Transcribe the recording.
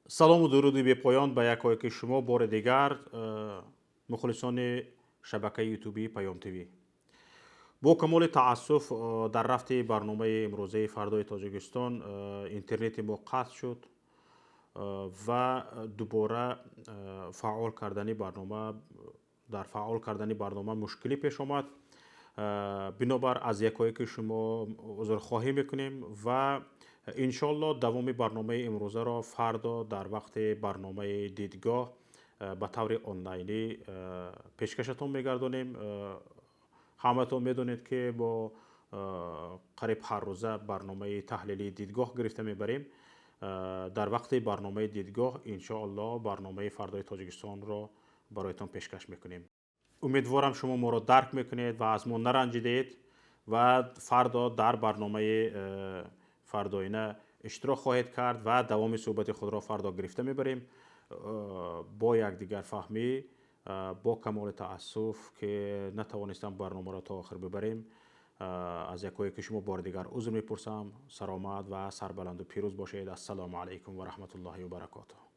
Салому дуруди бепоён ба якояки шумо бори дигар, мухлисони шабакаи ютубии Паём ТВ. Бо камоли таассуф, дар рафти барномаи имрӯзаи Фардои Тоҷикистон интернети мо қатъ шуд ва дубора фаъол кардани барнома, дар фаъол кардани барнома мушкилӣ пеш омад. Бинобар аз якояки шумо узрхоҳӣ мекунем ва иншоалло давоми барномаи имрӯзаро фардо дар вақти барномаи Дидгоҳ ба таври онлайнӣ пешкашатон мегардонем. Ҳаматон медонед, ки бо қариб ҳар рӯза барномаи таҳлилии Дидгоҳ гирифта мебарем. Дар вақти барномаи Дидгоҳ иншоалло барномаи Фардои Тоҷикистонро бароятон пешкаш мекунем. Умедворам, шумо моро дарк мекунед ва аз мо наранҷидед ва фардо дар барномаи фардоина иштирок хоҳед кард ва давоми суҳбати худро фардо гирифта мебарем бо якдигарфаҳмӣ. Бо камоли таассуф, ки натавонистам барномаро то охир бибарем, аз якое ки шумо бори дигар узр мепурсам. Саломат ва сарбаланду пирӯз бошед. Ассалому алайкум ва раҳматуллоҳи ва баракотуҳ.